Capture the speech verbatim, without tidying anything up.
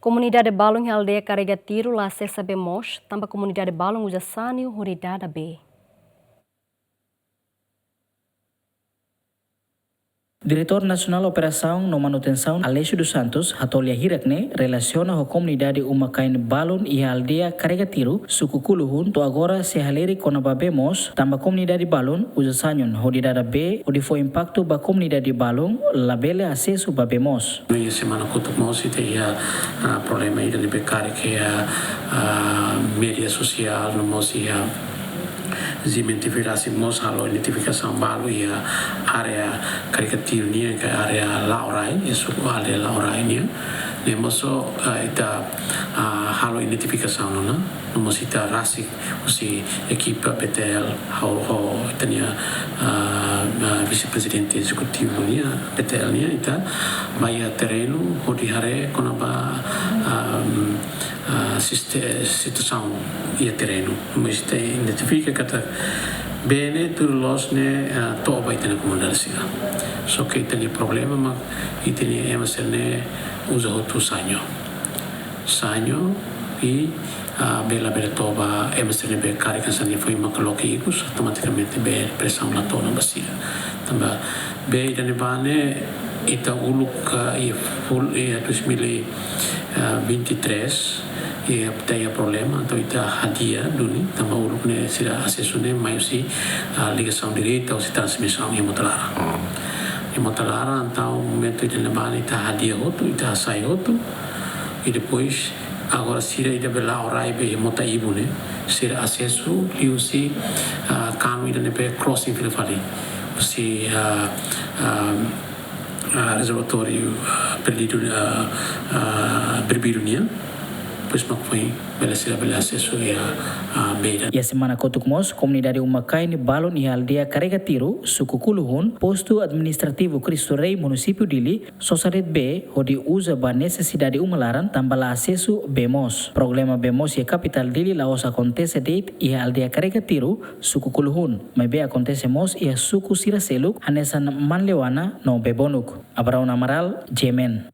Komunidade balun iha aldeia Karega Tiru la asesa bee moos, tanba komunidade balun uza sanyu hodi dada bee. Diretór Nasionál Operasaun no Manutensaun, Aleixo dos Santos, hato'o lia hirak ne'e relasiona ho komunidade uma-kain balun iha aldeia Karega Tiru, suku Kuluhun, to'o agora sei halerik kona-ba bee moos, tanba komunidade balun uza sanyu hodi dada bee, hodi fó impaktu ba komunidade balun labele asesu ba bee moos. Iha semana kotuk mós ita iha, ah, problema ida ne'ebé karik iha, ah, média sosiál, no mós iha G M T V rasik mós halo identifikasaun balu iha área Karega Tiru nian, ka área La'o Rai, iha suku aldeia La'o Rai nian. Ne'e mós, ah, ita, ah, halo identifikasaun ona, no mós ita rasik husi ekipa P T L, ha'u ho ita-nia, ah, ah, vise-prezidente ezekutivu nian, P T L nian, ita bá iha terrenu hodi haree kona-ba, ah, ah, siste-, situasaun iha terrenu. Mas ita identifika katak bee ne'e tuir loos ne'e, ah, to'o ba ita-nia komunidade sira. Só ke ita-nia problema mak ita-nia ema sira-ne'e uza hotu sanyu. Sanyu i, ah, bee labele to'o ba ema sira ne'ebé karik hanesan nia foin mak loke ikus, automatikamente bee presaun la to'o ona ba sira. Tanba bee ida-ne'ebá ne'e ita uluk, ah, iha full, iha dois mil e vinte e três, iha, ita iha problema, entaun ita hadi'a duni, tanba uluk ne'e sira asesu ne'e mai husi, ah, ligasaun direta husi transmisaun iha mota laran. Hmm. Iha mota laran, entaun momentu ida-ne'ebá ne'e ita hadi'a hotu, ita hasai hotu, i depois, agora sira ida be La'o Rai be iha mota ibun ne'e, sira asesu liuhusi, ah, kanu ida ne'ebé crossing fila fali. Husi, ah, ah, ah, rezervatóriu, ah, Perdidu, ah, ah, Berbiru nian. Depois mak foin bele sira bele asesu iha, ah, bee ida. Iha semana kotuk mós, komunidade uma-kain balun iha aldeia Karega Tiru, suku Kuluhun, postu administrativu Cristo Rei, munisípiu Dili, sosa de'it bee hodi uza ba nesesidade uma laran, tanba la asesu bee moos. Problema bee moos iha kapitál Dili la'ós akontese de'it iha aldeia Karega Tiru, suku Kuluhun, maibé akontese mós iha suku sira seluk, hanesan Manleuana no Bebonuk. Abraão Amaral, G M N.